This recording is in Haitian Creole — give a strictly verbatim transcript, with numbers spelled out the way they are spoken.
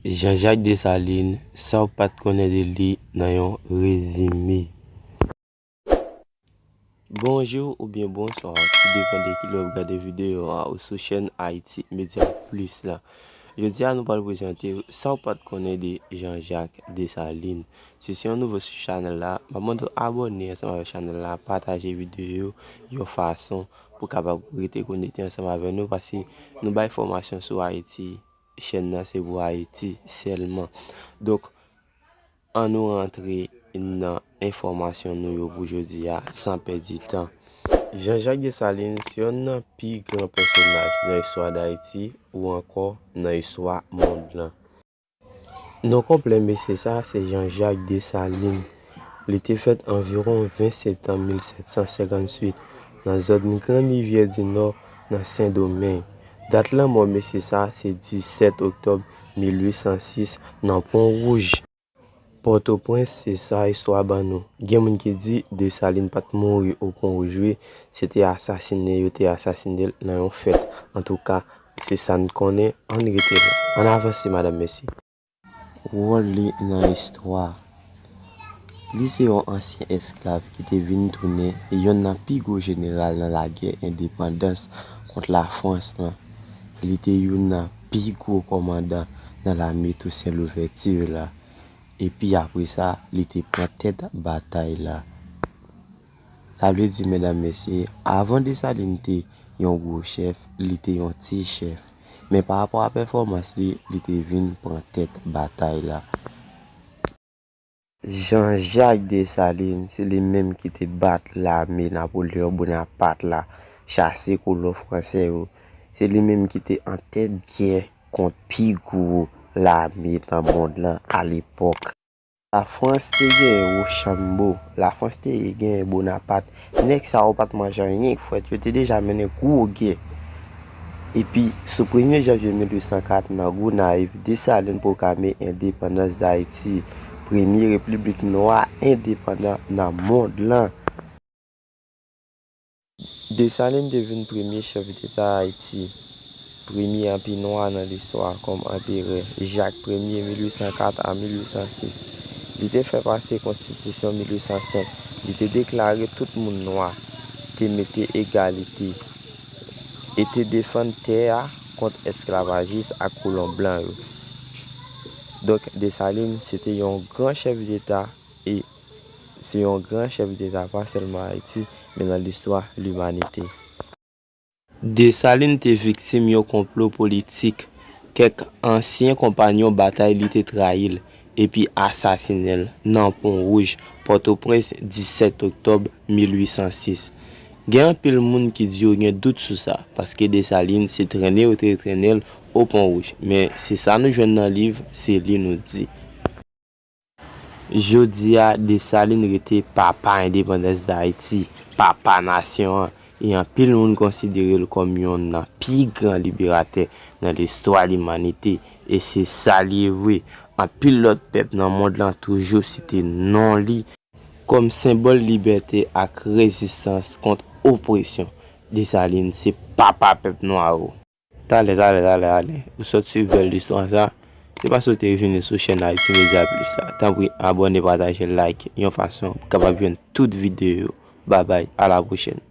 Jean-Jacques Dessalines, sa w pa t konnen de li nan yon rezime. Bonjou oubyen bonswa, tou depann de kilè w ap gade videyo a, ou sou chèn Haïti Media Plus la. Jodi a, nou pral prezante w sa w pa t konnen de Jean-Jacques Dessalines. Si se yon nouvo sou chanèl la, m ap mande w abòne ansanm avèk chanèl la, pataje videyo yon fason pou w kapab rete konekte ansanm avèk nou, paske nou bay fòmasyon sou Ayiti. Chèn nan se pou Ayiti sèlman. Donk, ann nou rantre nan enfòmasyon nou yo pou jodi a, san pèdi tan. Jean-Jacques Dessalines se yonn nan pi gran pèsonaj nan istwa Dayiti ou ankò nan istwa mond lan. Non konplè mesye sa a se Jean-Jacques Dessalines. Li te fèt anviwon ven septanm mil sèt san senkann uit nan zòn Gran Rivyè di Nò, nan Sendomeng. Dat lanmò mesye sa a se disèt oktòb mil uit san sis nan Pon Wouj. Pòtoprens, se sa istwa ban nou. Gen moun ki di Dessalines pa t mouri o Pon Wouj wi, se te asasinen yo te asasinen l nan yon fèt. Antouka, se sa n konnen, ann rete la. Ann avanse, madanm mesye. Wòl li nan istwa. Li se yon ansyen esklav ki te vin tounen yonn nan pi gwo jeneral nan lagè endepandans kont Lafrans lan. Li te youn nan pi gwo kòmandan nan lame Toussaint Louverture la. Epi apre sa, li te pran tèt batay la. Sa vle di, medam, mesye, avan Desalin te yon gwo chèf, li te yon ti chèf. Men pa rapò a pèfòmans li, li te vin pran tèt batay la. Jean-Jacques Dessalines, se li menm ki te bat lame Napoléon Bonaparte la, chase kolon fransè yo. Se li menm ki te an tèt gè kont pi gwo lame nan mond lan alepòk. Lafrans te genyen Wochanbo, Lafrans te genyen Bonaparte. Nèg sa yo pa t manje anyen k frèt, yo te deja mennen gwo gè. Epi, sou premye janvye mil uit san kat, nan Gonayiv, Desalin pwoklame endepandans Dayiti, premye repiblik nwa endepandan nan mond lan. Desalin te vin premye chèf deta Ayiti, premye anpi nwa nan listwa kòm anperè, Jak premye, mil uit san kat a mil uit san sis. Li te fè pase konstitisyon mil uit san senk. Li te deklare tout moun nwa, te mete egalite e te defann tè a kont esklavajis ak kolon blan yo. Donk, Desalin se te yon gran chèf deta e se yon gran chèf deta pa sèlman Ayiti, men nan listwa limanite. Desalin te viktim yon konplo politik. Kèk ansyen konpayon batay li te trayi l epi asasinen l nan Pon Wouj, Pòtoprens, disèt oktòb mil uit san sis. Gen anpil moun ki di yo gen dout sou sa, paske Desalin se trennen yo te trennen l o Pon Wouj. Men se sa nou jwenn nan liv, se li nou di. Jodi a, Desalin rete papa endepandans Dayiti, papa nasyon an, e anpil moun konsidere l kòm yonn nan pi gran liberatè nan listwa limanite, e se sa li ye vre. Anpil lòt pèp nan mond lan toujou site non li kòm senbòl libète ak rezistans kont opresyon. Desalin se papa pèp nwa yo. Talè, talè, talè, talè. Ou sot swiv bèl istwa sa. Se paske w te vini sou chèn Haïti Media Plus la. Tanpri, abòne, pataje, like, yon fason pou kapab jwenn tout videyo yo. Babay, a la pwochèn.